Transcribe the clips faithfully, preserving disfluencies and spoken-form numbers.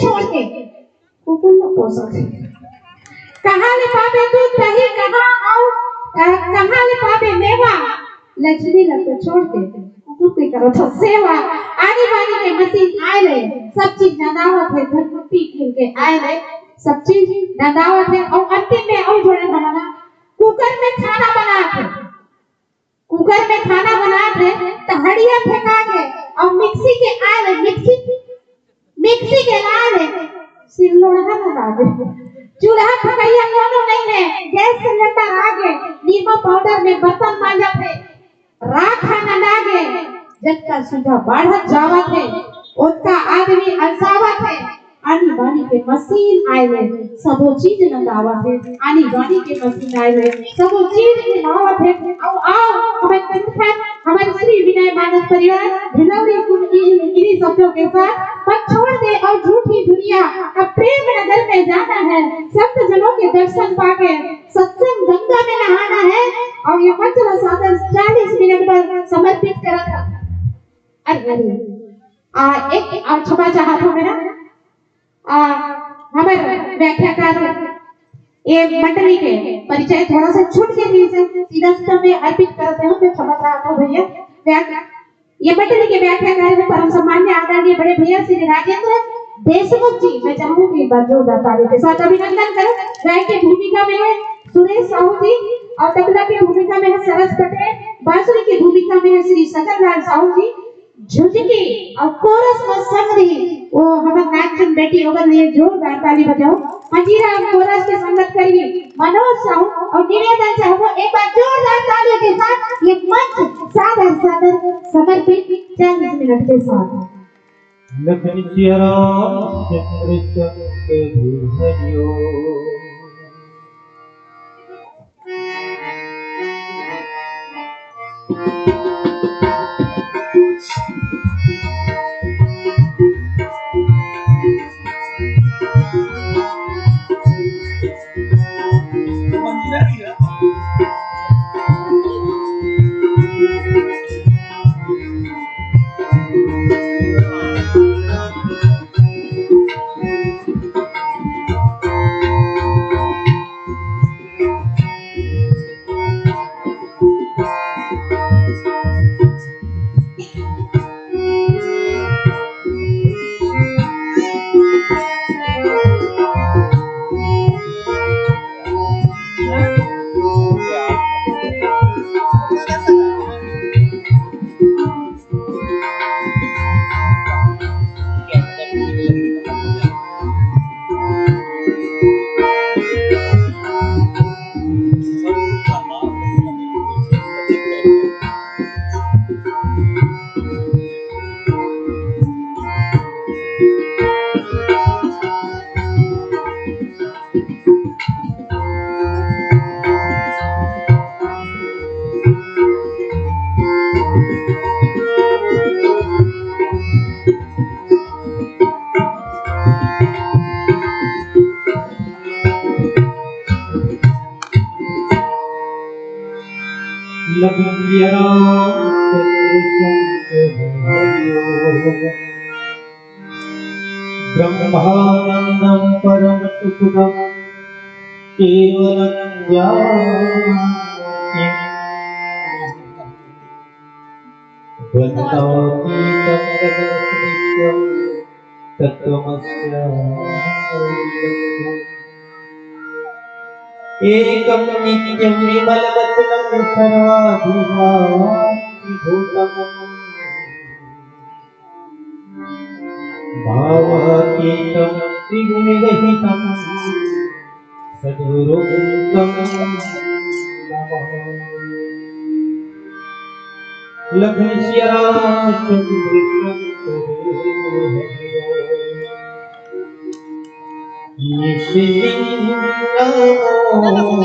छोड़ के कुकुर ल पोसत हे। कहाँ ले पाबे दूध दही, कहाँ अउ कहाँ ले पाबे मेवा, लक्ष्मी ल तो छोड़ के कुकुर के करत हे सेवा। आनी बानी के मशीन आए ले सब चीज नंदावत हे, धरती के आए ले सब चीज नंदावत हे। अउ अंतिम में अउ जोड़े हमन कुकर में खाना बनात हे। कुकर में खाना बनात हे त हड़िया फेंका के अउ मिक्सी के आए ले, मिक्सी, मिक्सी के लाए ले सिल्लोड़हा लगा दे। चूल्हा फकैया कोनो नहीं है, गैस सिलेंडर आ गे, निरमा पाउडर में बर्तन मांजत हे, राख नंदा गे, जतका सुधा बाढ़त जावत हे, ओतका आदमी अलसावत हे। आनी बानी के मशीन आए ले सबो चीज नंदावत हे, आनी बानी के मशीन आए ले सबो चीज नंदावत हे। अउ आओ, हमर संगठन, हमर श्री विनय मानस परिवार भिलौरी कुल की इन्हीं शब्दों के साथ, मत छोड़ दे और झूठी दुनिया, अब प्रेम नगर में जाना है, संत जनों के दर्शन पाके सत्संग गंगा में नहाना है। और ये मंच ला सादर चालीस मिनट बर समर्पित करत हे। अरे, अरे, आ, एक, आ, क्षमा चाहत हूँ मेरा। आ, हमर व्याख्याकार, ये मंडली के परिचय थोड़ा सा छूट के रहिस हे, सीधा सीधा मैं अर्पित करत हूँ, मैं क्षमा चाहत हूँ भैया। व्याख्या-, ये मंडली के व्याख्याकार हे परम सम्मान्य आदरणीय बड़े भैया श्री राजेंद्र देशमुख जी। मैं चाहूंगी एक बार जोरदार ताली के साथ अभिनंदन करूं। गायक की भूमिका में है सुरेश साहू जी और तबला की भूमिका में है सरस पटेल, बांसुरी की भूमिका में है श्री सगन लाल साहू जी, झुझकी और कोरस में संग रही वो हमर नागचंद बेटी, ओकर लिए जोरदार ताली बजाओ। मंजीरा और कोरस के संगत करिए मनोज साहू और निवेदन चाहबो एक बार जोरदार ताली के साथ ये मंच सादर सादर समर्पित चालीस मिनट के साथ। लखन सिया राम चंद्र संग हरिओ। लखन सिया राम चंद्र संग हरिओ। ब्रह्मानंदं परम सुखदं केवलं ज्ञानम्। द्वन्द्वातीतं गगनसदृशं तत्त्वमस्यादिलक्ष्यम्। एकं नित्यं विमलमचलं सर्वाभिरामभूतम्। भावातीतं त्रिगुणरहितं सद्गुरुं तं नमामि। लखन सिया राम चंद्र संग हरिओ। निशिदिन नमो नमो।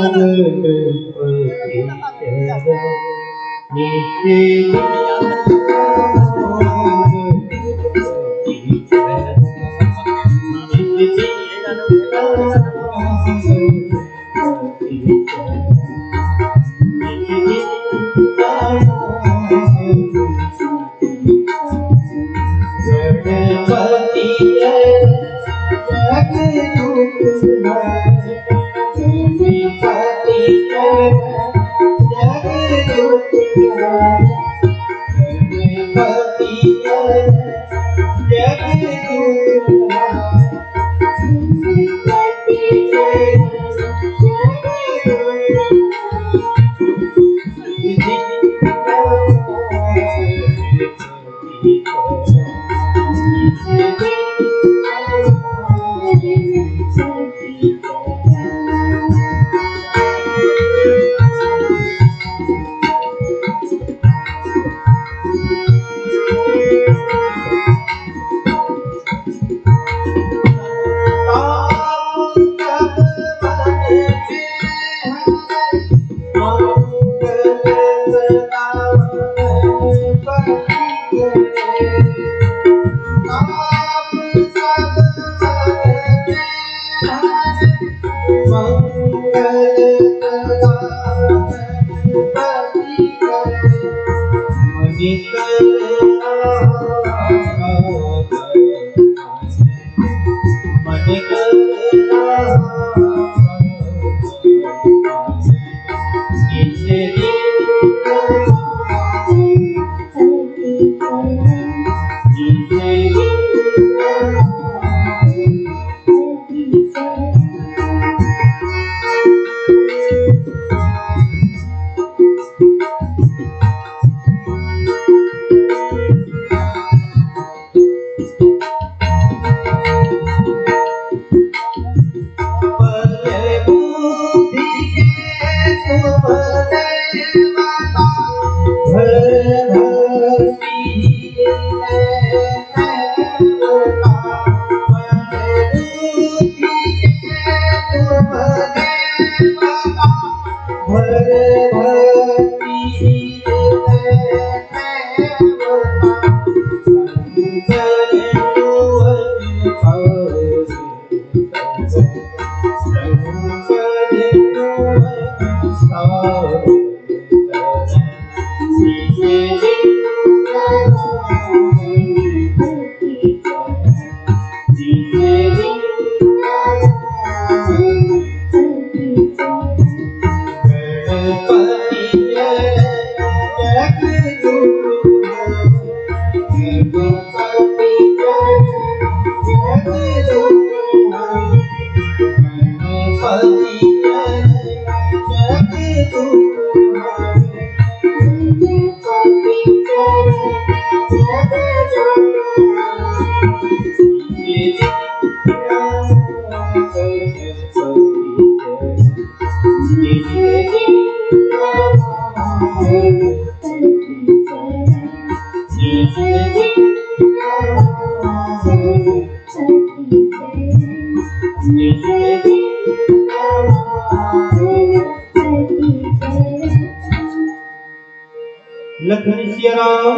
लखन सिया राम।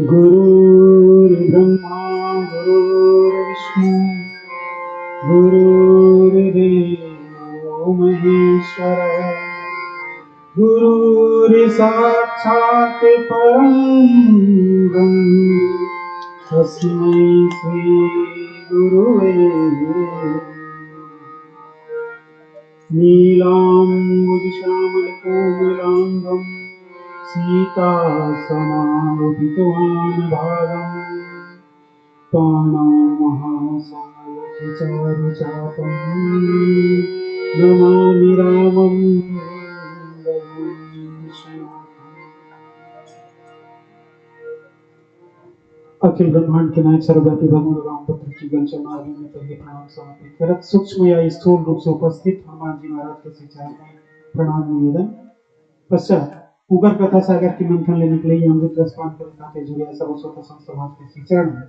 गुरुर्ब्रह्मा गुरुर्विष्णु गुरुर्देवो महेश्वर गुरुर्साक्षात् परं ब्रह्म तस्मै श्री गुरुवे नमः। नीलाम्बुजश्यामलकोमलाङ्गं सीतासमारोपितवान् भागं बाणं महासायकचारुचापं नमामि रामं रघुवंशनाथम्। अखिल ब्रह्मांड के नायक सर्वव्यापी भगवान राम पुत्र की गल चरणारविंद में पहले प्रणाम समर्पित करत सूक्ष्म या स्थूल रूप से उपस्थित हनुमान जी महाराज के श्री चरण में प्रणाम निवेदन। पश्चात उगर कथा सागर के मंथन ले निकले ये अमृत रस पान करत खाते जुड़े सब स्वतः संत समाज के श्री चरण में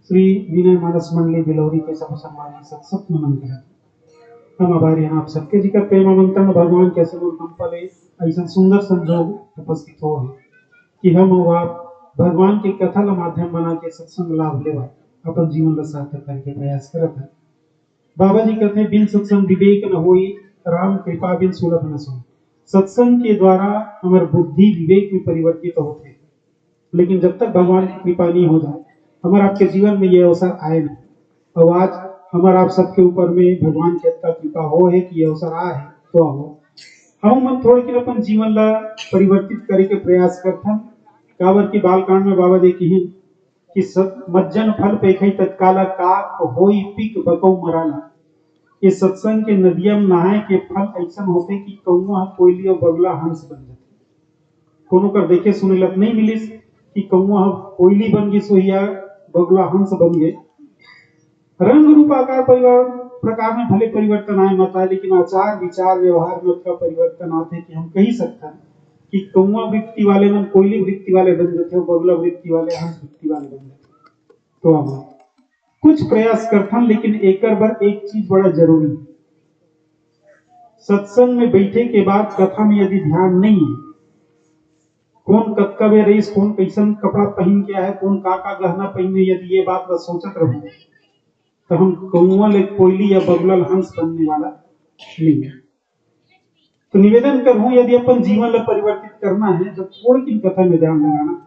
श्री विनय मानस मंडली बिलौरी के सब संगवारी सत सत नमन करत। हम आभारी हैं आप सबके, जिकर प्रेम आमंत्रण भगवान के असीम अनुकंपा ले ऐसा सुंदर संजोग उपस्थित हो है कि हम अउ आप भगवान के कथा ला माध्यम बना के सत्संग लाभ लेवा अपन जीवन ला सार्थक करे के प्रयास करत हैं। बाबा जी कहते हैं, "बिन सत्संग विवेक न होई, राम कृपा बिन सुलभ न सोई।" सत्संग के द्वारा हमर बुद्धि विवेक में परिवर्तित होथे। लेकिन जब तक भगवान की कृपा नहीं हो जाए, हमर आपके जीवन में ये अवसर आए नहीं। और आज हमर आप सबके ऊपर में भगवान के इतना कृपा हो है कि ये अवसर आ है, तो हो। हम मन थोड़किन अपन जीवन ला परिवर्तित करे के प्रयास करथन। काबर कि बालकांड में बाबा जी किहिन कि सत-, "मज्जन फल पेखई तत्काला, काक होई पिक बकऊ मराला।" ये सत्संग के नदिया में नहाए के फल ऐसन होथे कि कौआ ह कोयली और बगुला हंस बन जाथे। कोनो कर देखे सुने लत नहीं मिलिस कि कौआ ह कोयली बन गिस होही या बगुला हंस बन गे। रंग रूप आकार परिवार, प्रकार में भले परिवर्तन आए मत आए, लेकिन आचार विचार व्यवहार में उतना परिवर्तन आथे कि हम कही सकथन कि कौआ वृत्ति वाले मन कोयली वृत्ति वाले बन जाथे और बगुला वृत्ति वाले हंस वृत्ति वाले बन जाथे। तो हम कुछ प्रयास करथन, लेकिन एकर बर एक चीज बड़ा जरूरी है। सत्संग में बैठे के बाद कथा में यदि ध्यान नहीं है, कौन कतका बेर रहीस, कौन कैसन कपड़ा पहन के आए, कौन का का गहना पहने, यदि ये बात ला सोचत रहूं, तो हम कौआ ले कोयली या बगुला ले हंस बनने वाला नहीं है। तो निवेदन करहूं, यदि अपन जीवन ला परिवर्तित करना है, तो थोड़किन कथा में ध्यान लगाना।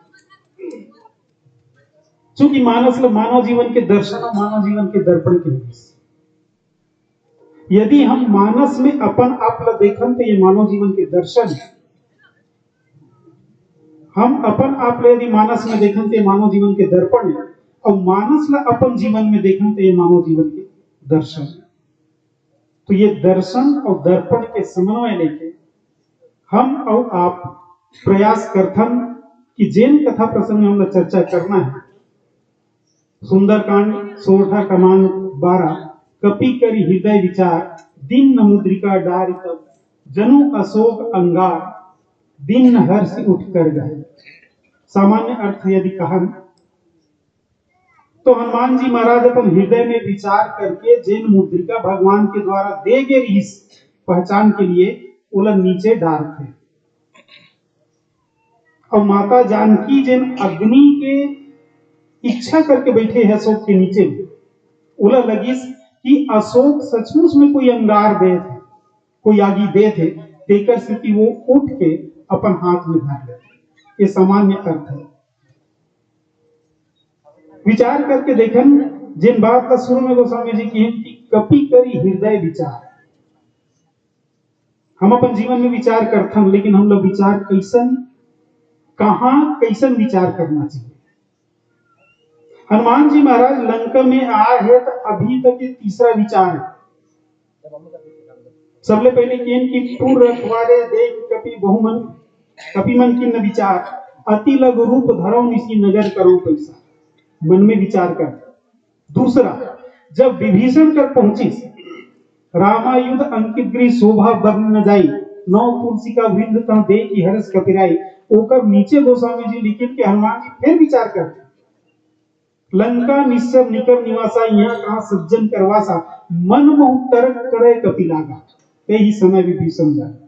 चूंकि मानस ला मानव जीवन के दर्शन और मानव जीवन के दर्पण के लिए, यदि हम मानस में अपन आप ला देखन, तो ये मानव जीवन के दर्शन है। हम अपन आप ला यदि मानस में देखन, तो ये मानव जीवन के दर्पण है, और मानस ला अपन जीवन में देखन, तो ये मानव जीवन के दर्शन है। तो ये दर्शन और दर्पण के समन्वय लेके हम और आप प्रयास करथन कि जेन कथा प्रसंग में हमला चर्चा करना है, सुंदरकांड सोरठा क्रमांक बारह, "कपि करि हृदय विचार, दीन मुद्रिका डारि तब, जनु अशोक अंगार, दीन हर्षि उठि कर गाए।" सामान्य अर्थ यदि कहन, तो हनुमान जी महाराज अपन हृदय में विचार करके जेन मुद्रिका भगवान के द्वारा दे गे रिहिस पहचान के लिए, ओला नीचे डारथे। और माता जानकी जेन अग्नि के इच्छा करके बैठे हैं अशोक के नीचे, ओला लगिस कि अशोक सचमुच में कोई अंगार देत हे, कोई आगी देत हे, तेकर सेती वो उठ के अपन हाथ में धर लेथे। ये सामान्य अर्थ है। विचार करके देखन, जिन बात का शुरू में गोस्वामी जी किहिन कि कपि करि हृदय विचार। हम अपन जीवन में विचार करथन, लेकिन हमला विचार कैसन, कहाँ कैसन विचार करना चाहिए। हनुमान जी महाराज लंका में आए हैं तो अभी तक ये तीसरा विचार है। सबले पहले किहिन कि पुर रखवारे देख कपि बहुमन, कपि मन कीन्ह विचार, अति लघु रूप धरौ निसि नगर करौ पैसा। मन में विचार कर। दूसरा, जब विभीषण कर पहुंचिस, रामायुध अंकित गृह शोभा बरन न जाई, नौ पुर सिका विंध तह देखि हरष कपिराई। ओकर नीचे गोस्वामी जी लिखिन कि हनुमान जी फिर विचार करते, लंका निश्चर निकर निवासा, यहाँ कहाँ सज्जन करवासा, मन मोह तरक करे कपि लागा, तेहि समय विभीषण जागा।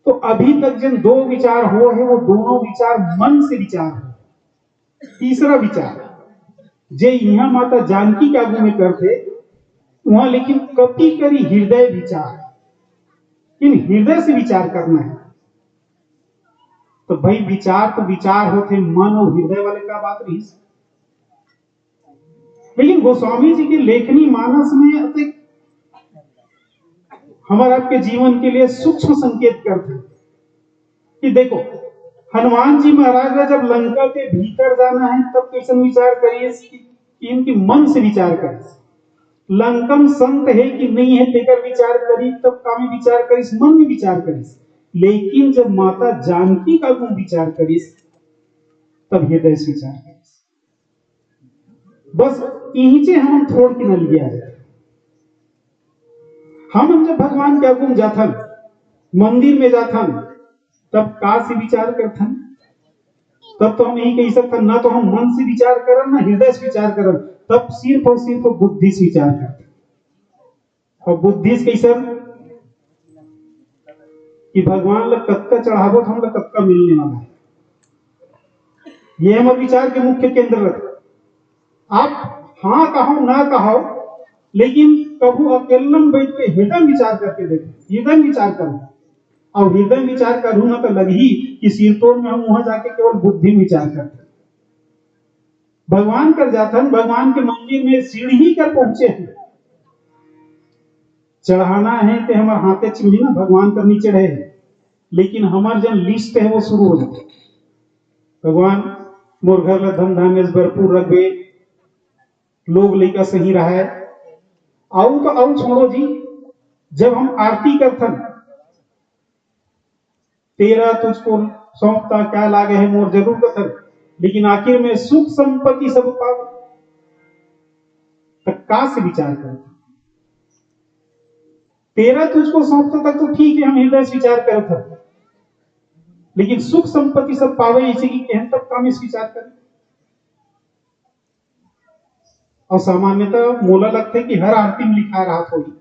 तो अभी तक जिन दो विचार हो है, वो दोनों विचार मन से विचार हो। तीसरा विचार, जे यहाँ माता जानकी के आगू में करते, वहां लेकिन कपि करि हृदय विचार, इन हृदय से विचार करना है। तो भाई, विचार तो विचार होते, मन और हृदय वाले का बात रही। लेकिन गोस्वामी जी के लेखनी मानस में अतेक हमारे आपके जीवन के लिए सूक्ष्म संकेत करते हैं कि देखो, हनुमान जी महाराज ने जब लंका के भीतर जाना है, तब कैसन विचार करिस कि इनके मन से विचार करिस। लंकम संत है कि नहीं है, तेकर विचार करिस, तब का में विचार करिस, मन में विचार करिस। लेकिन जब माता जानकी का गुण विचार करिस, तब हृदय से विचार करिस। बस इहिचे हम थोड़ के न लिया है। हम, हम जब भगवान के आगू में जाथन, मंदिर में जाथन, तब का से विचार करथन? तब तो हम यही कही सकथन, ना तो हम मन से विचार करन, ना हृदय से विचार करन, तब सिर्फ और सिर्फ बुद्धि से विचार करथन। और बुद्धि से कैसन? कि भगवान ला कतका चढ़ाबो तो हमला कतका मिलने वाला है, ये हमर विचार के मुख्य केंद्र रथे। आप हाँ कहो ना कहो, लेकिन कभू अकेलन बैठ के हृदय विचार करके देखो, हृदय विचार करो। और हृदय विचार करू ना तो लगही कि सिरतोड़ में हम वहां जाके केवल बुद्धि विचार करते। भगवान कर जाथन, भगवान के मंदिर में सीढ़ी कर पहुंचे हैं, चढ़ाना है कि हमारे हाथे छुही ना, भगवान कर नीचे रहे हैं। लेकिन हमार जन लिस्ट है वो शुरू हो जाता है, भगवान मोर घर ला धन धान्य से भरपूर रखबे, लोग लइका सही रहे। आऊ तो आऊ छोड़ो जी, जब हम आरती करथन, तेरा तुझको सौंपता क्या लागे है मोर जरूर कथन, लेकिन आखिर में सुख संपत्ति सब पावे। तक का से विचार करत? तेरा तुझको सौंपता तक तो ठीक है, हम हृदय से विचार करत हन, लेकिन सुख संपत्ति सब पावे इसे की कहन तब का में विचार करें। और सामान्यतः मोला लगथे कि हर आरती में लिखाय राहत होही,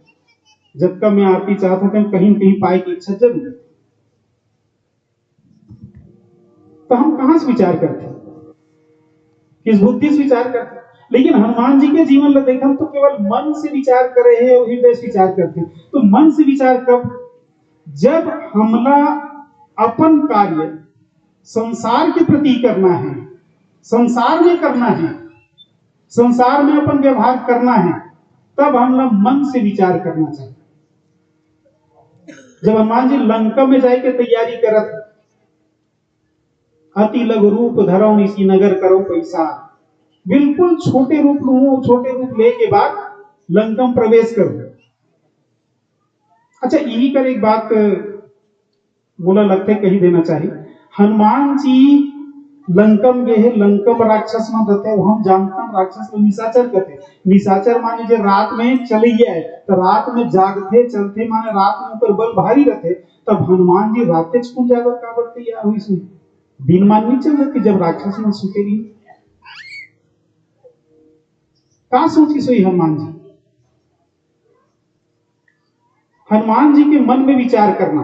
जतका मैं आरती चाहत हों, कहीं न कहीं पाए की इच्छा जरूर है। तो हम कहां से विचार करते, किस बुद्धि से विचार करते? लेकिन हनुमान जी के जीवन ला देखम तो केवल मन से विचार करे हे और हृदय से विचार करते। तो मन से विचार कब? जब हमला अपन कार्य संसार के प्रति करना है, संसार में करना है, संसार में अपन व्यवहार करना है, तब हमला मन से विचार करना चाहिए। जब हनुमान जी लंका में जाए के तैयारी करत हे, अति लघु रूप धरौ निसि नगर करौ पैसा, बिल्कुल छोटे रूप लूं, छोटे रूप लेके बाद लंका में प्रवेश करूं। अच्छा, यही कर एक बात मोला लगथे कही देना चाहिए। हनुमान जी लंका में गे हे, लंका में राक्षस मन रहते, वो हम जानथन राक्षस में निशाचर कहते। निशाचर माने जो रात में चले गया है, तो रात में जागथे चलथे माने रात में ऊपर बल भारी रहते। तब हनुमान जी रातेच कुन जागर काबर तैयार हुई सुन? दिन मान नहीं चल रहती जब राक्षस मन सुते नहीं। का सोची सोई हनुमान जी? हनुमान जी के मन में विचार करना,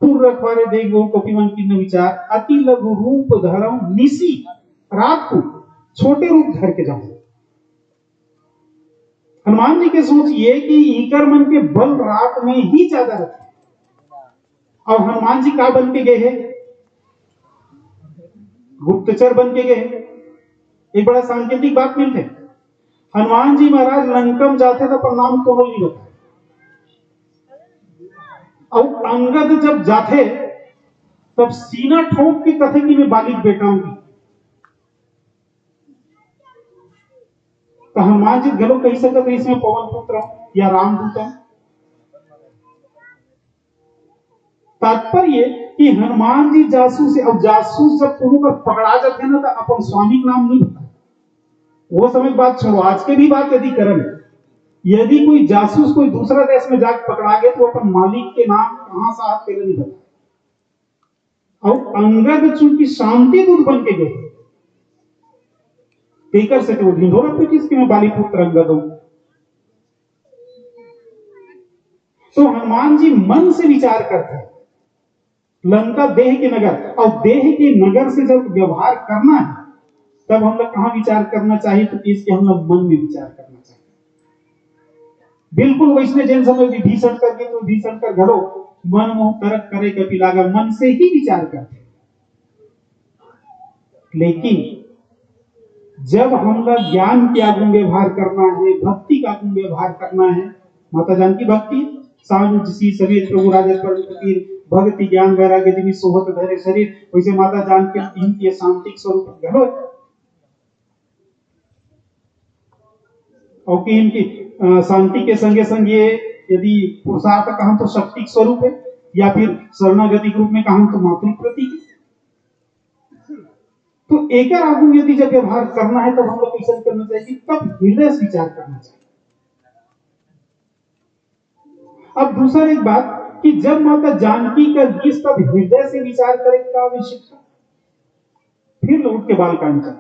पुर रखवारे देख बहु कपि मन कीन्ह विचार, अति लघु रूप धरौ निसि, रात को छोटे रूप धर के जाऊं। हनुमान जी के सोच ये कि इकर मन के बल रात में ही ज्यादा रहते। और हनुमान जी का बन के गए हैं? गुप्तचर बन के गए हैं। एक बड़ा सांकेतिक बात मिलथे। हनुमान जी महाराज लंका म जाथे त अपन नाम कोनो ल नहीं बताय। अउ अंगद जब जाथे तब सीना ठोंक के कथे कि मैं बाली के बेटा हूं। त हनुमान जी घलो कहि सकत रहिस मैं पवन पुत्र हूं या रामदूत हूं। तात्पर्य कि हनुमान जी जासूस हे, अउ जासूस जब कोनो कर पकड़ा जाथे ना, त अपन स्वामी के नाम नहीं बताय। वो समय के बात छोड़ो, आज के भी बात यदि करन, यदि कोई जासूस कोई दूसरा देश में जाके पकड़ा गया, तो अपन मालिक के नाम कहां से आत, तेला नहीं बताय। अउ अंगद चूंकि शांति दूत बन के गए, तेकर से तो ढिंढोरा पीटिस कि मैं बाली पुत्र अंगद हूं। तो हनुमान जी मन से विचार करथे, लंका देह के नगर, अउ देह के नगर से जब व्यवहार करना हे, तब हम लोग कहां विचार करना चाहिए? तो इसके हम लोग मन में विचार करना चाहिए। बिल्कुल वैसने जेन समय विभीषण कर गे, तो विभीषण कर घलो मन मोह तरक करे कपि लागा, मन से ही विचार करथे। लेकिन जब हमला ज्ञान के आगू व्यवहार करना हे, भक्ति के आगू व्यवहार करना हे, माता जानकी भक्ति, सांझ सी समेत प्रभु राजत पर फकीर, भक्ति ज्ञान वैराग्य जिमि सोहत धरे शरीर, वैसे माता जानकी इनके शांति के स्वरूप घलो। अउ किहिन कि, अ, शांति के संगे संग ये यदि पुरुषार्थ कहन तो शक्ति के स्वरूप हे, या फिर शरणागति के रूप में कहन तो मातृ प्रतीक। तो एकर आगू यदि जब व्यवहार करना हे, तब हम लोग कैसे करना चाहिए? तब हृदय से विचार करना चाहिए। अब दूसर एक बात कि जब माता जानकी कर गिस, तब हृदय से विचार करे का आवश्यकता? फिर लौट के बालकांड चल।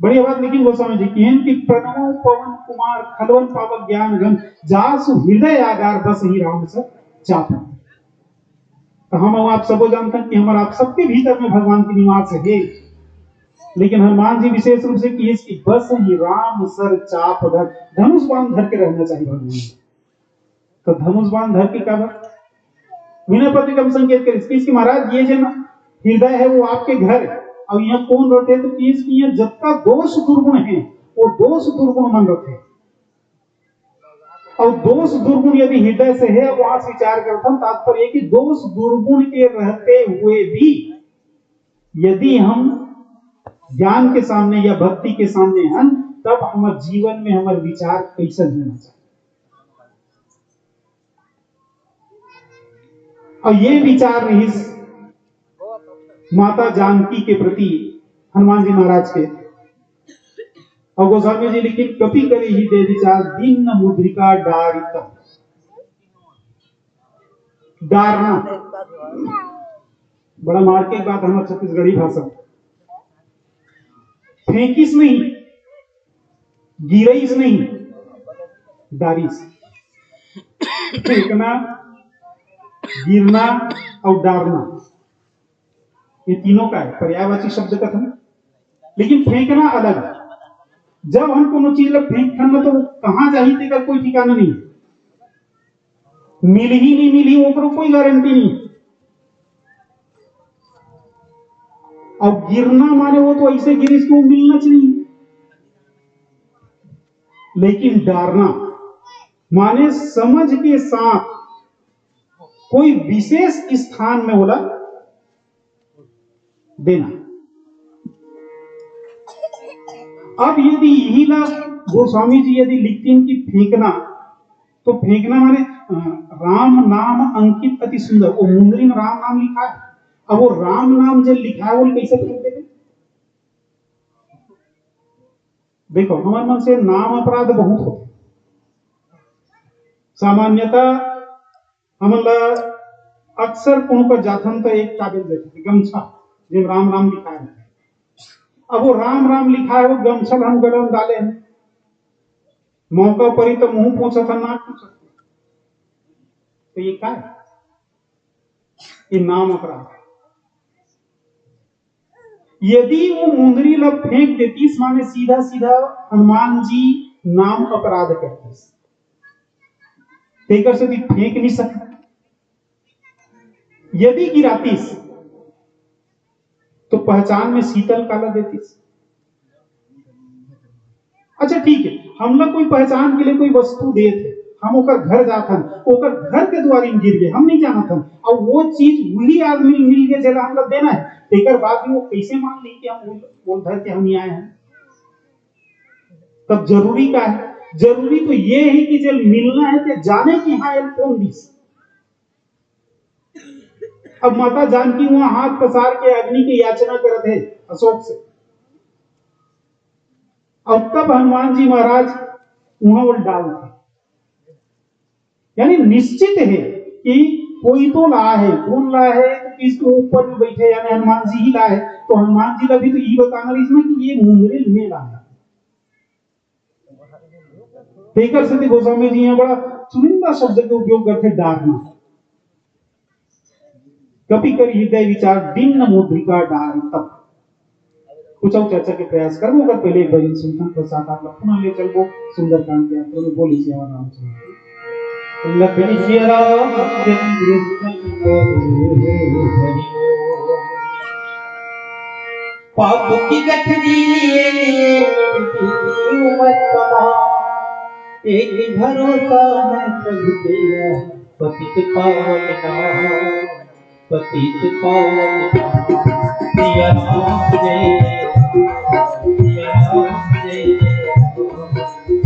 बढ़िया बात, लेकिन गोस्वामी जी किहिन कि प्रणमो पवन कुमार खलवन पावक ज्ञान गण, जासु हृदय आगार बसहि राम सर चाप। तो हम अउ आप सबो जानथन कि हमर आप सबके भीतर में भगवान के निवास हे, लेकिन हनुमान जी विशेष रूप से किहिस कि बसहि राम सर चाप धर, धनुष बाण धर के रहना चाहिए भगवान। तो धनुष बाण धर के काबर? विनय पत्रिका में संकेत करिस कि महाराज, ये जे ना हृदय हे, वो आपके घर हे, अउ इहां कोन रथे? तो किहिस कि इहां जतका दोष दुर्गुण हे, वो दोष दुर्गुण मन रथे। अउ दोष दुर्गुण यदि हृदय से हे, वहां से विचार करथन, तात्पर्य कि दोष दुर्गुण के रहते हुए भी यदि हम ज्ञान के सामने या भक्ति के सामने हन, तब हमर जीवन में हमर विचार कैसन होना चाहिए। अउ ये विचार रहिस माता जानकी के प्रति हनुमान जी महाराज के। अउ गोस्वामी जी लिखिन, कपि करिहि दे विचार दीन मुद्रिका डारित। डारना, बड़ा मार्मिक बात हमर छत्तीसगढ़ी भाषा। फेंकिस नहीं, गिरइस नहीं, डारिस। फेंकना, गिरना अउ डारना, ये तीनों का हे पर्यायवाची शब्द कथन। लेकिन फेंकना अलग। जब हम कोनो चीज ला फेंकथन ना, तो वो कहां जाही, तेकर कोई ठिकाना नहीं। मिलही नहीं मिलही, ओकरो कोई गारंटी नहीं। अउ गिरना माने वो तो ऐसे गिरिस कि वो मिलना चाहिए। लेकिन डारना माने समझ के साथ कोई विशेष स्थान में ओला देना। अब यदि इही ला गोस्वामी जी यदि लिखतिन कि फेंकना, तो फेंकना माने, अ, राम नाम अंकित अति सुंदर, वो मुंदरी में राम नाम लिखाय। अब वो राम नाम जे लिखाय, वो कैसे फेंक देबे? देखो, हमर मन से नाम अपराध बहुत होथे। सामान्यतः हमन ला अक्सर कोनो कर जाथन त एक कागज देथे, गमछा, जेम राम राम लिखाय हे। अब वो राम राम लिखाय हे, वो गमछा ल हम गला में डाले हन, मौका परी त मुंह पोंछत हन, नाक पोंछत हन। तो ये का हे? ये नाम अपराध हे। यदि वो मुंदरी ला फेंक देतिस, माने सीधा सीधा हनुमान जी नाम अपराध करतिस, तेकर सेती फेंक नहीं सकत। यदि गिरातिस, तो पहचान में शीतल काला देतिस? अच्छा, ठीक है, हमला कोई पहचान के लिए कोई वस्तु देत हे, हम ओकर घर जाथन, ओकर घर के दुवारी में गिर गे, हम नहीं जानत हन, अउ वो चीज वही आदमी मिल गे जेला हमला देना है, तेकर बाद भी वो कैसे मान ली कि हम वो, वो धर के हम ही आए हैं? तब जरूरी का है? जरूरी तो ये है कि जेल मिलना है ते जाने कि हाँ, एल कौन दिस। अब माता जानकी वहां हाथ पसार के अग्नि की याचना करत हे अशोक से, और तब हनुमान जी महाराज वहां उल डाल थे। यानी निश्चित है कि कोई तो ला है, कौन ला है, तो किसके ऊपर में बैठे, यानी हनुमान जी ही ला है, तो हनुमान जी ला भी तो यही बताना रही ना कि ये मुंगरेल में ला है। तेकर सेती गोस्वामी जी यहाँ बड़ा चुनिंदा शब्द के उपयोग करते, डारना। कपि करि हृदय विचार, दीन मुद्रिका डारि तब। कुछ और चर्चा के प्रयास करबो, ओकर पहले एक भजन सुनथन, पश्चात आप लोग पुनः ले चलबो सुंदरकांड के यात्रा में। बोले सिया रामचंद्र की। लखन सिया रामचंद्र की। पाप की गठरी उमर तमाम, एक भरोसा है प्रभु तेरा, पतित पावन नाम, पतित पावन नाम। सिया राम जय जय राम, सिया राम जय जय राम,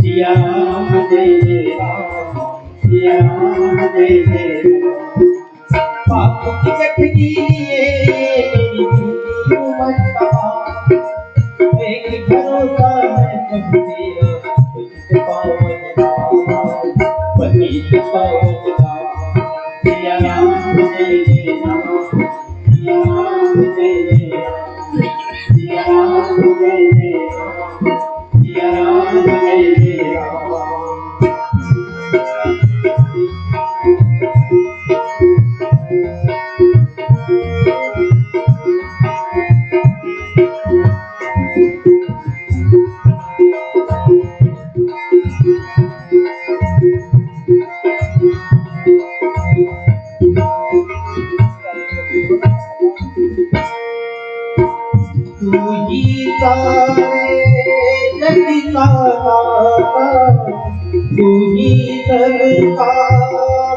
सिया राम जय जय राम, सिया राम जय जय राम। पाप की गठरी ये मेरी जिंदगी उमर तमाम, एक भरोसा है प्रभु तेरा, पतित पावन नाम, पतित पावन नाम। सिया राम जय जय राम, सिया राम जय जय राम, सिया राम जय जय राम, सिया राम जय जय राम। तू ही सारे जग का दाता, तू ही सबका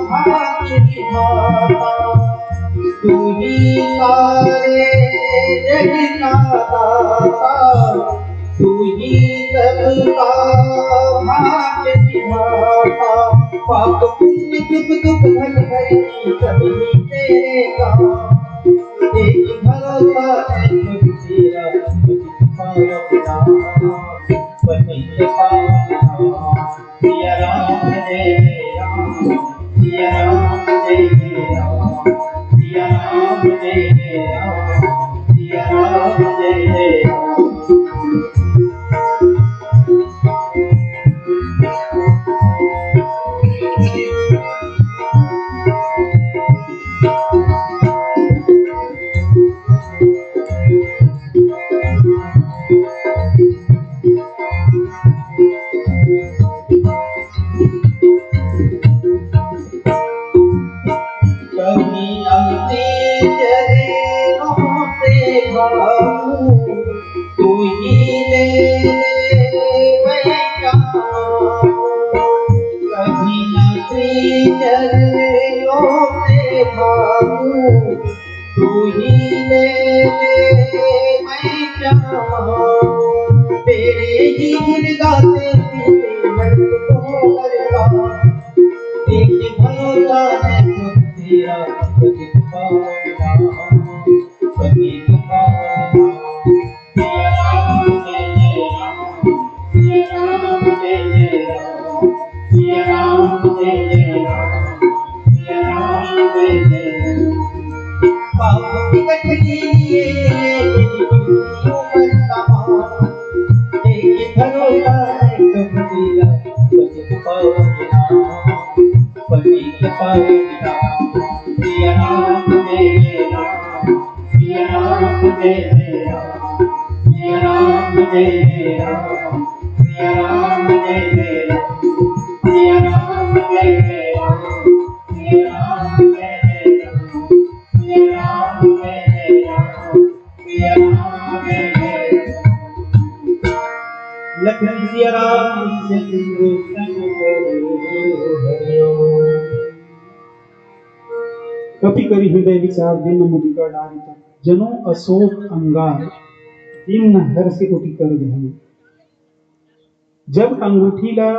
भाग्य विधाता, तू ही सारे जग का दाता, तू ही सबका भाग्य विधाता। पाप पुण्य सुख दुख भय भय की सब ही तेरे काम। एक भरोसा है प्रभु तेरा, पतित पावन नाम, पतित पावन नाम। सिया राम जय जय राम, सिया राम जय जय राम, सिया राम जय जय राम, सिया राम जय जय राम। कभी अपने चरणों से भागूं, तू ही ले ले मैं क्या मानूं। कभी अपने चरणों से भागूं, तू ही ले ले मैं क्या मानूं। तेरे ही गुण गाते पीते मैं तुझको हर बार। एक भरोसा है प्रभु तेरा, पतित पावन नाम, पतित पावन नाम। सिया राम जय जय राम, सिया राम जय जय राम, सिया राम जय जय राम, सिया राम जय जय राम। पाप की कठरी ये मेरी उम्र तमाम, एक भरोसा है प्रभु तेरा, पतित पावन नाम, पतित पावन नाम। सिया राम जय जय राम, सिया राम जय जय राम, सिया राम जय जय राम, सिया राम जय जय राम, सिया राम जय जय राम, सिया राम जय जय राम, सिया राम जय जय राम, सिया राम जय जय राम, सिया कपि करि हृदय विचार दीन मुद्रिका डारि तन, जनु अशोक अंगार, दीन हर्षि कोटि कर गहन। जब अंगूठी ला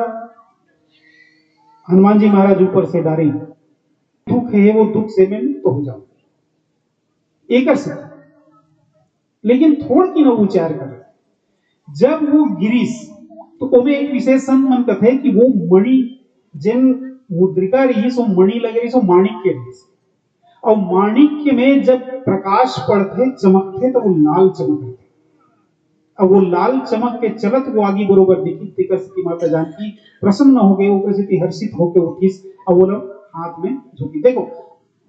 हनुमान जी महाराज ऊपर से डारे, दुख हे वो दुख से मैं मुक्त हो जाऊं, एकर से। लेकिन थोड़ की न उचार करे, जब वो गिरिस, तो ओमे एक विशेषण मन कथे कि वो मणि, जेन मुद्रिका रहिस, वो मणि लगे रहिस, वो माणिक्य रहिस। और माणिक्य में जब प्रकाश पड़थे, चमकथे, तो वो लाल चमक रहिथे। अब वो लाल चमक के चलत वो आगी बरोबर दिखिस, तेकर सेती माता जानकी प्रसन्न हो गए, ओकर सेती हर्षित होके उठिस, और वो ला हाथ में झोंकी। देखो,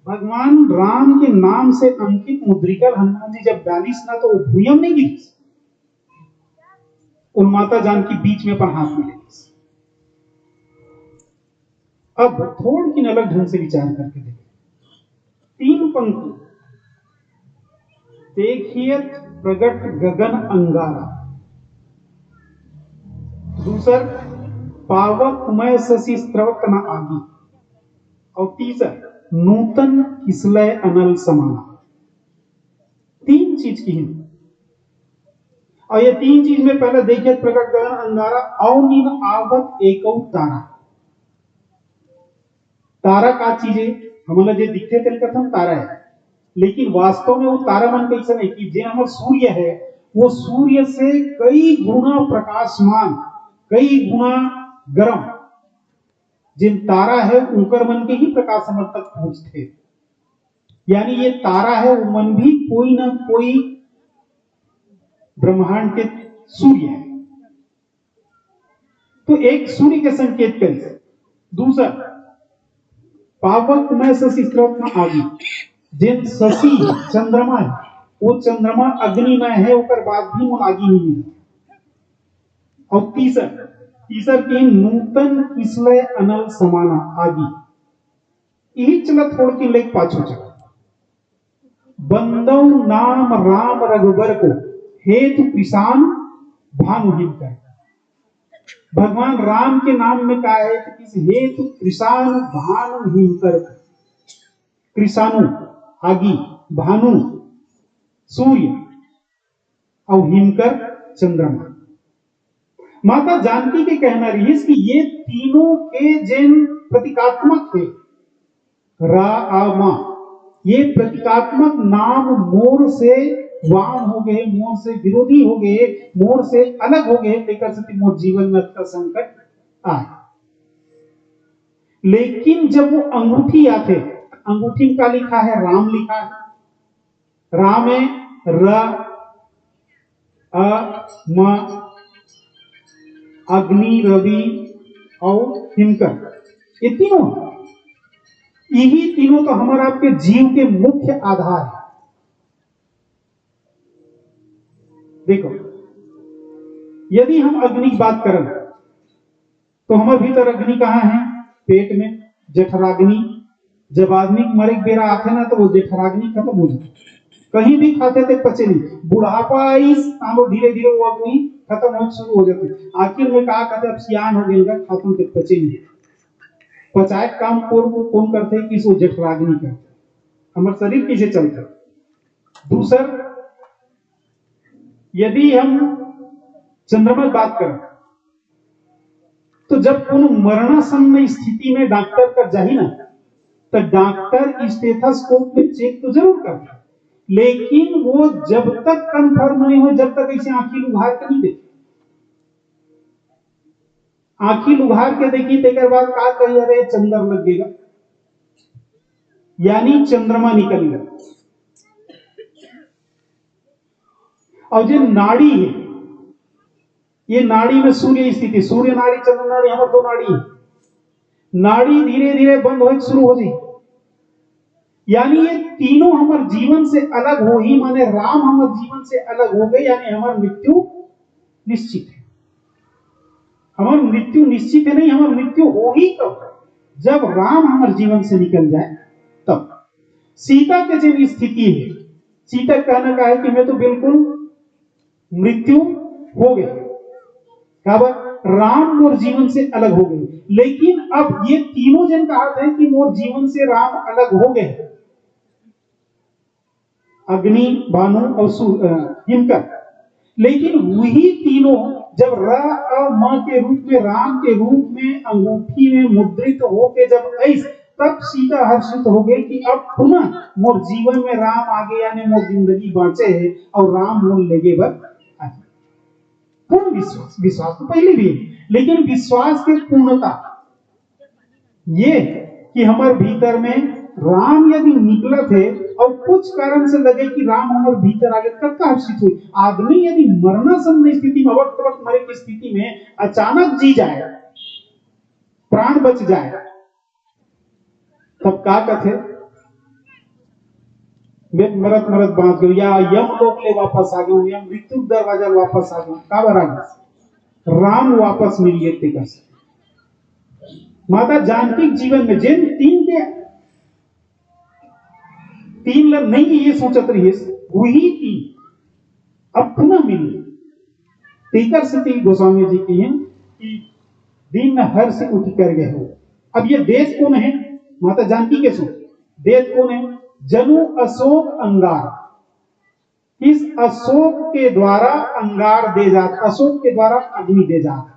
भगवान राम के नाम से अंकित मुद्रिका हनुमान जी जब डालिस ना, तो वो भुइयां नहीं गिरिस, उन माता जानकी बीच में अपन हाथ में ले लिस। अब थोड़किन अलग ढंग से विचार करके देखो, तीन पंक्ति, देखियत प्रगट गगन अंगारा, दूसर पावक मय शशि स्रवत न आगी, और तीसर नूतन किसलय अनल समाना। तीन चीज की है। और ये तीन चीज में पहले देखिए, प्रगट गगन अंगारा, अउ नीन आवत एकौ तारा। तारा का चीज है? हमला जे दिखथे तेल कथन तारा है, लेकिन वास्तव में वो तारा मन कैसे नहीं कि जे हमर सूर्य है, वो सूर्य से कई गुना प्रकाशमान, कई गुना गरम। जिन तारा है, उनकर मन के ही प्रकाश हमर तक पहुंचथे। यानी ये तारा है, वो मन भी कोई ना कोई ब्रह्मांड के सूर्य है। तो एक सूर्य के संकेत करिस, दूसर पावक मय शशि स्रवत न आगी, जेन शशि चंद्रमा है, वो चंद्रमा अग्निमय है, ओकर बाद भी मोला आगी नहीं मिली। और तीसर, तीसर के नूतन किसलय अनल समाना आगी। यही चला थोड़ के लेख पाछू चला। बंदौ नाम राम रघुबर को, हेतु कृषाणु भानु हिमकर। भगवान राम के नाम में का है कि किस हेतु कृषाणु भानु हिमकर। कृषाणु आगी, भानु सूर्य, और हिमकर चंद्रमा। माता जानकी के कहना रहिस कि ये तीनों के जेन प्रतीकात्मक है, रा, आ, मा, ये प्रतीकात्मक नाम मोर से वाम हो गए, मोर से विरोधी हो गए, मोर से अलग हो गए, तेकर सेती मोर जीवन में अतका संकट आए। लेकिन जब वो अंगूठी आथे, अंगूठी में का लिखा है? राम लिखा है। राम है, र, अ, म, अग्नि, रवि और हिमकर, ये तीनों, यही तीनों तो हमारा आपके जीव के मुख्य आधार है। देखो, यदि हम अग्नि की बात करें, तो हमर भीतर अग्नि कहाँ है? पेट में, जठराग्नि। जब आदमी के मरे के बेरा आथे ना, तो वो जठराग्नि खत्म हो जाथे। कहीं भी खाथे ते पचे नहीं। बुढ़ापा आइस, तांबो धीरे धीरे वो अग्नि खत्म होना शुरू हो जाथे। आखिर में का कहते, अब सियान हो गए, खाथन ते पचे नहीं। पचाए काम कोर को कौन करथे? किस वो जठराग्नि करथे। हमर शरीर कैसे चलथे? दूसर, यदि हम चंद्रमा की बात करें, तो जब कोनो मरणासन्न स्थिति में डॉक्टर कर जाही ना, तो डॉक्टर स्टेथोस्कोप में चेक तो जरूर करथे, लेकिन वो जब तक कंफर्म नहीं हो, जब तक ऐसे आंखी उघार के नहीं देखे। आंखी उघार के देखी, तेकर बाद का कही, "अरे, चंदर लग गया, यानी चंद्रमा निकल गया।" और जो नाड़ी है, ये नाड़ी में सूर्य स्थिति, सूर्य नाड़ी, चंद्र नाड़ी, हमर दो नाड़ी है। नाड़ी धीरे धीरे बंद होए शुरू हो जाए, यानी ये तीनों हमर जीवन से अलग हो ही, माने राम हमर जीवन से अलग हो गए, यानी हमर मृत्यु निश्चित है। हमर मृत्यु निश्चित है नहीं, हमर मृत्यु हो ही कब? जब राम हमर जीवन से निकल जाए तब। सीता के जो स्थिति है, सीता कहना का है कि मैं तो बिल्कुल मृत्यु हो गई। काबर? राम मोर जीवन से अलग हो गए। लेकिन अब ये तीनों जन कहा थे कि मोर जीवन से राम अलग हो गए, अग्नि, भानु और सू-, अ, हिमकर। लेकिन वही तीनों जब र अ म के रूप में, राम के रूप में अंगूठी में मुद्रित होके जब आइस, तब सीता हर्षित हो गई कि अब पुनः मोर जीवन में राम आगे, यानी मोर जिंदगी बाँचे है और राम मोर लेगे बर आए। पूर्ण विश्वास, विश्वास तो पहले भी है, लेकिन विश्वास के पूर्णता ये कि हमर भीतर में राम यदि निकलत हे और कुछ कारण से लगे कि राम हमर भीतर आगे, कतका हर्षित होई। आदमी यदि मरणासन्न स्थिति में, वक्त वक्त मरे की स्थिति में अचानक जी जाए, प्राण बच जाए, तब का कथे? मैं मरत मरत बाँच गयो, या यम लोक ले वापस आ गयो, या मृत्यु दरवाजा ले वापस आ गयो। काबर आ गयो? राम वापस मिल गए तेकर से। माता जानकी के जीवन में जेन तीन के, तीन ल नहीं ये सोचत रहिस, वही तीन अब पुनः मिल गए। तेकर सेती गोस्वामी जी कहिन कि दीन हर्ष उठि कर गए हो। अब ये देत कोन है? माता जानकी के सो देत कोन है? जनु अशोक अंगार। इस अशोक के द्वारा अंगार दे जात, अशोक के द्वारा अग्नि दे जात।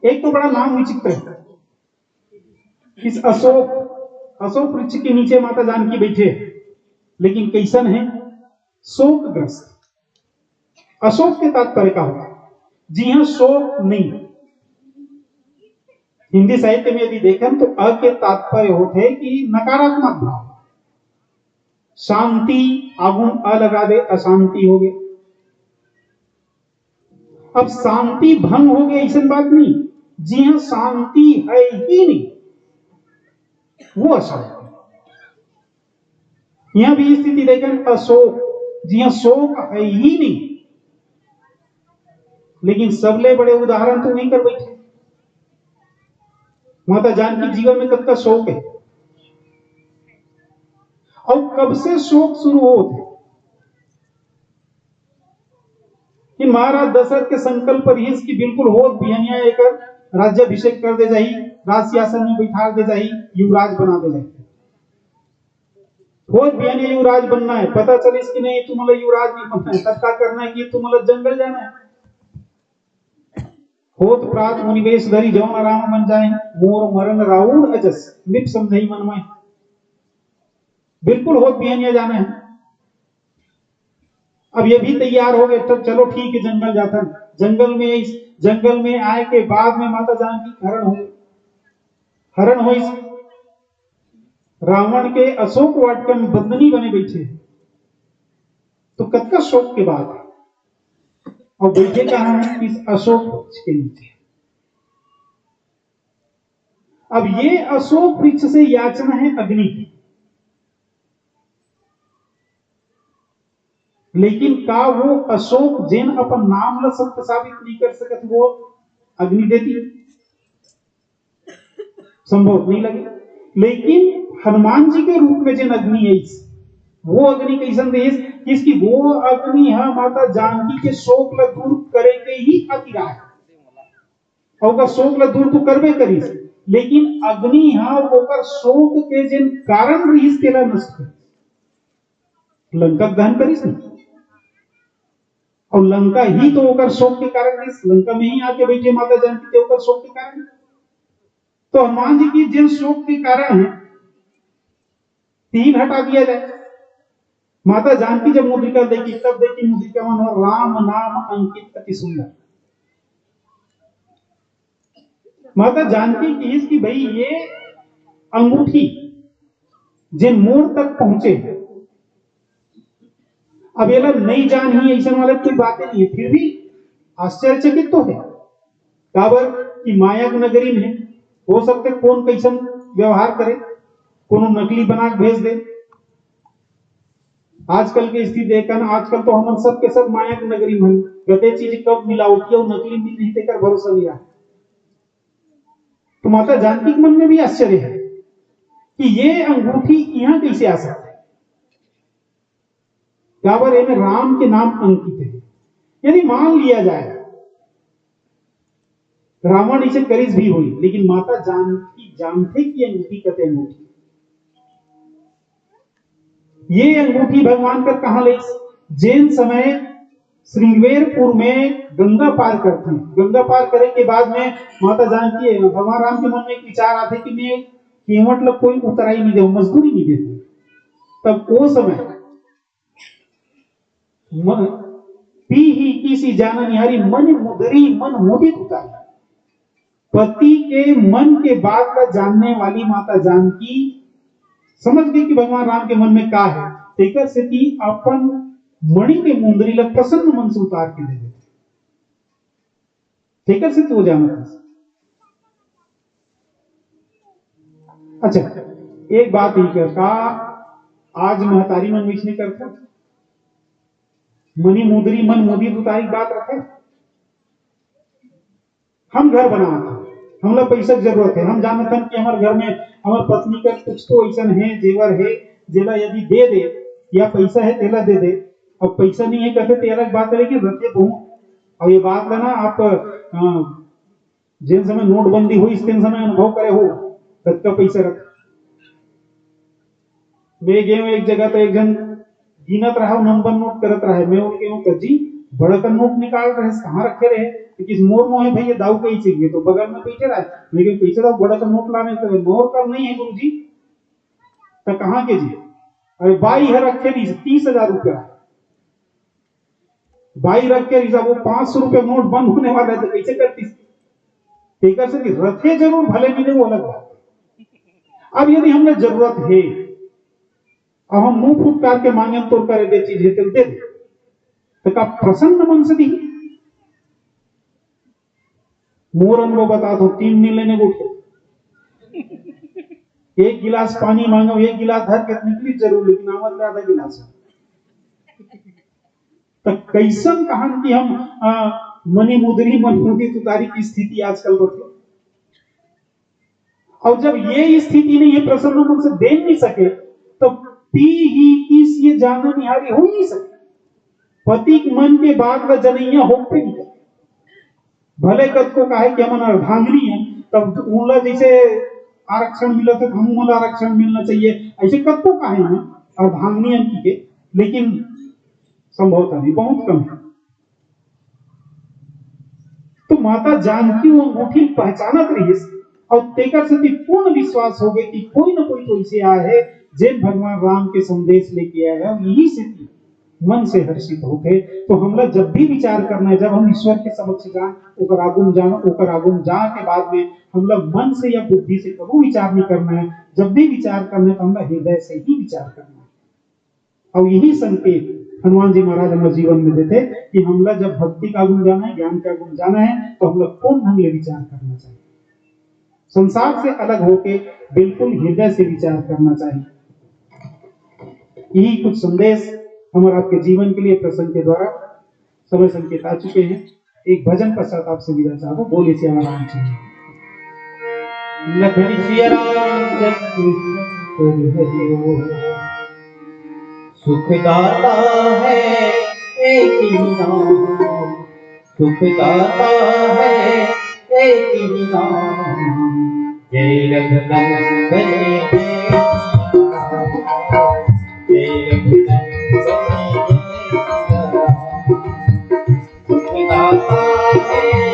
एक तो बड़ा नाम विचित्र है। इस अशोक, अशोक वृक्ष के नीचे माता जानकी बैठे, लेकिन कैसन है? शोकग्रस्त। अशोक के तात्पर्य का होता है? जी हाँ, शोक नहीं। हिंदी साहित्य में यदि देखें तो अ के तात्पर्य होते हैं कि नकारात्मक भाव, शांति, आगुम अ लगा दे, अशांति हो गई। अब शांति भंग हो गई, ऐसी बात नहीं। जी हाँ, शांति है ही नहीं, वो अशांति। यहाँ भी स्थिति देखें, अशोक, जी हाँ, शोक है ही नहीं। लेकिन सबले बड़े उदाहरण तो वहीं कर बैठे। माता जानकी जीवन में कतका शोक है, और कब से शोक शुरू होत है कि महाराज दशरथ के संकल्प रहिस कि बिल्कुल होत बिहनिया एकर राज्याभिषेक कर दे जाही, राज सिंहासन में बैठा दे जाही, युवराज बना दे जाही। होत बिहनिया युवराज बनना है, पता चलिस कि नहीं, तुमला युवराज नहीं बनना है, तब का करना है कि तुमला जंगल जाना है। होत प्रात मुनिवेश धरी, जौन राम मन जाए, मोर मरण राउर अजस, नृप समझई मन माय। बिल्कुल होत बिहनिया जाना है। अब ये भी तैयार हो गए, तो चलो ठीक है, जंगल जाथन। जंगल में, इस जंगल में आए के बाद में माता जानकी हरण हो गई, हरण हो इस रावण के अशोक वाटिका में बंदनी बने बैठे हैं, तो कतका शोक के बात है। और बैठे कहाँ हैं? इस अशोक वृक्ष के नीचे। अब ये अशोक वृक्ष से याचना है अग्नि की, लेकिन का वो अशोक जेन अपन नाम ला सत्य साबित नहीं कर सकत, वो अग्नि देती? संभव नहीं लगे। लेकिन हनुमान जी के रूप में जेन अग्नि आइस, वो अग्नि कैसन रहिस? किसकी वो अग्नि ह माता जानकी के शोक ला दूर करे के ही खातिर आए, और ओकर शोक ला दूर तो करबे करिस, लेकिन अग्नि ह ओकर शोक के जेन कारण रहिस, तेला नष्ट करिस। लंका दहन करिस ना, और लंका ही तो ओकर शोक के कारण रहिस, लंका में ही आके बैठे माता जानकी, ते ओकर शोक के कारण। तो हनुमान जी की जिन शोक के कारण है, तीन हटा दिया जाए। माता जानकी जब मुद्रिका देखी, तब देखी मुद्रिका मन राम नाम अंकित अति सुंदर। माता जानकी कहिस कि भाई, ये अंगूठी जेन मोर तक पहुंचे, अब एला नहीं जान ही, ऐसा वाला कोई बात नहीं है, फिर भी आश्चर्यचकित तो है। काबर कि माया के नगरी में हो सकते कोन कैसन व्यवहार करे, कोनो नकली बना के भेज दे। आजकल के स्थिति देखन, आजकल तो हमन सब के सब माया के नगरी में, गते चीज कब मिलावटी और नकली मिल रही, तेकर भरोसा नहीं रहा। तो माता जानकी के मन में भी आश्चर्य है कि ये अंगूठी यहाँ कैसे आ सकता है, काबर एमे राम के नाम अंकित है। यदि मान लिया जाए रावण इसे करिस भी होही, लेकिन माता जानकी जानथे कि अंगूठी कते अनूठी। ये अंगूठी भगवान कर कहाँ लेस? जेन समय श्रृंगवेरपुर में गंगा पार करथे, गंगा पार करे के बाद में माता जानकी, भगवान राम के मन में एक विचार आथे कि मैं केवट ला कोई उतराई नहीं दे, मजदूरी नहीं देते। तब वो समय मन, पीही किसी जाना निहारी, मन मुदरी मन मुदित उतारी। पति के मन के बात ला जानने वाली माता जानकी समझ गई कि भगवान राम के मन में का है, तेकर सेती अपन मणि के मुंदरी ला प्रसन्न मन से उतार के दे देथे। तेकर सेती वो जानत हस। अच्छा, एक बात ये कर, का आज महतारी मन वइसने करथे? मणि मुंदरी मन मुदित उतारी बात रखे। हम घर बनावत हन, हमला पैसा के जरूरत है, हम जानत हन कि हमर घर में हमर पत्नी का कुछ तो ऐसन है, जेवर है, जेला यदि दे दे, या पैसा है तेला दे दे। अब पैसा नहीं है कहते ते अलग बात है, लेकिन रखे बहुत। और ये बात ला ना आप, अ, जेन समय नोटबंदी होइस तेन समय अनुभव करे हो, कतका पैसा रख। मैं गए हूँ एक जगह, तो एक जन गिनत रहा, नंबर नोट करत रहा, मैं उनके हूँ, "जी, बड़ा का नोट निकाल रहे, कहाँ रखे रहे?" तो किस मोर मोहे भैया दाऊ कही चाहिए, तो बगल में बैठे रहा। मैं कहूँ, "कैसे दाऊ, बड़ा का नोट लाने?" तो मोर का नहीं है गुरु जी। तो कहाँ के जी? अरे बाई है रखे, बीस तीस हजार रुपया। बाई रख के रिजर्व, वो पाँच सौ रुपया नोट बंद होने वाला है, तो कैसे करती? तेकर से कि रखे जरूर, भले मिले, वो अलग बात। अब यदि हमने जरूरत है, अब हम मुंह फुटकार के मांगे, तोर करे दे चीज है, तो दे दे। तो का प्रसन्न मन से दी? मोर अनुभव बता दो, तीन दिन लेने को उठे, एक गिलास पानी मांगो, एक गिलास धर के निकली जरूर, लेकिन आवत ले आधा गिलास है। तो कैसन कहान कि हम, आ, मनी मुदरी मन मुदी तुतारी की स्थिति आजकल बतलो। और जब ये स्थिति नहीं है, प्रसन्न मन से दे नहीं सके, तो पी ही किस ये जानो निहारी हो ही नहीं सके। पति के मन के बात ला जनैया हो पे नहीं करे। भले कतको काहे कि हमन अर्धांगिनी है, तब उनला जैसे आरक्षण मिला तो हम उनला आरक्षण मिलना चाहिए, ऐसे कतको काहे हम अर्धांगिनी हम की के, लेकिन संभवतः नहीं, बहुत कम है। तो माता जानकी वो अंगूठी पहचानत रहिस और तेकर सेती पूर्ण विश्वास हो गए कि कोई ना कोई तो ऐसे आए है, जेन भगवान राम के संदेश लेके आए है, और यही सेती मन से हर्षित होके। तो हमला जब भी विचार करना है, जब हम ईश्वर के समक्ष जान, ओकर आगुन जान, ओकर आगुन जा के बाद में हमला मन से या बुद्धि से कबू विचार नहीं करना है। जब भी विचार करना है, तो हमला हृदय से ही विचार करना है। और यही संकेत हनुमान जी महाराज हमर जीवन में देथे कि हमला जब भक्ति का आगुन जाना है, ज्ञान का आगुन जाना है, तो हमला कौन ढंग ले विचार करना चाहिए। संसार से अलग होके बिल्कुल हृदय से विचार करना चाहिए। यही कुछ संदेश हमारे आपके जीवन के लिए प्रसंग के द्वारा समय संकेत आ चुके हैं। एक भजन पश्चात आपसे विदा चाहबो। बोले सिया राम जी। लखन सिया राम चंद्र हरि हरि बोल। सुखदाता है एक ही नाम, सुखदाता है एक ही नाम, जय रघुनंदन जय सिया राम, जय रघुनंदन जय सिया राम। सुखदाता है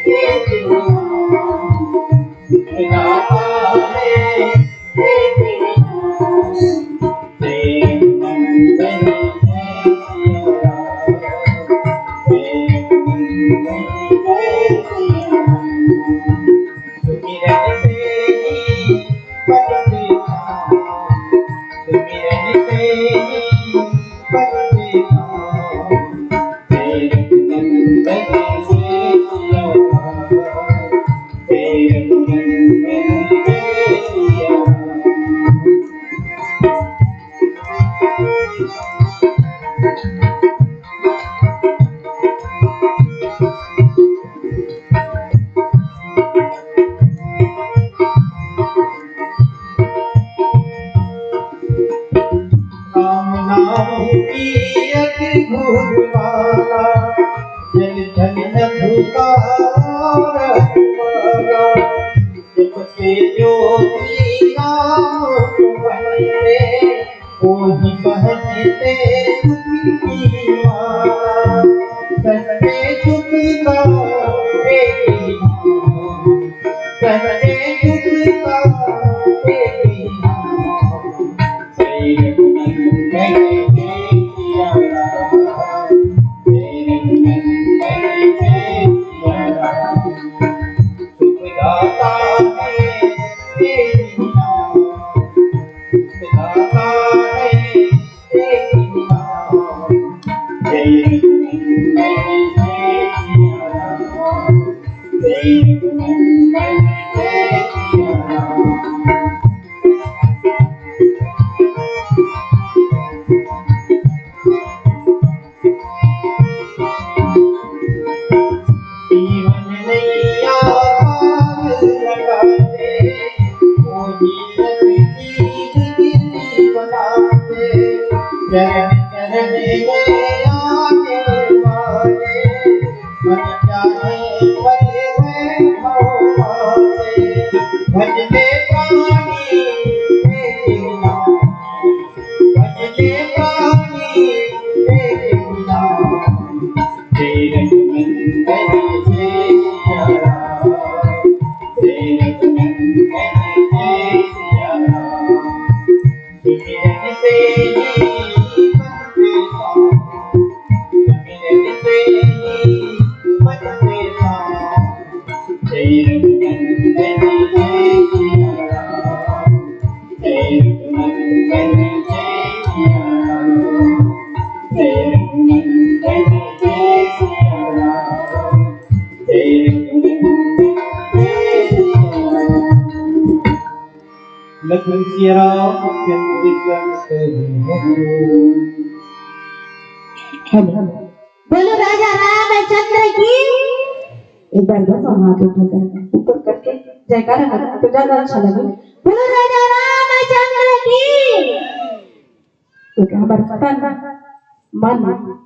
एक ही नाम, सुखदाता है एक ही नाम, जय रघुनंदन जय सिया राम, जय रघुनंदन जय सिया राम। सुमिरन तेरी पद सुमिरन तेरी पद तेरे नंदन से सिया, तेरे नंदन से सिया। राम नाम की अद्भुत माला, जल थल लखन सिया राम चंद्र। हेलो। बोलो राजा रामचंद्र की। एक बार बस हम हाथ उठा कर ऊपर करके जयकारा करो तो ज्यादा अच्छा लगे। बोलो राजा रामचंद्र की। तो क्या हमारे तन, मन,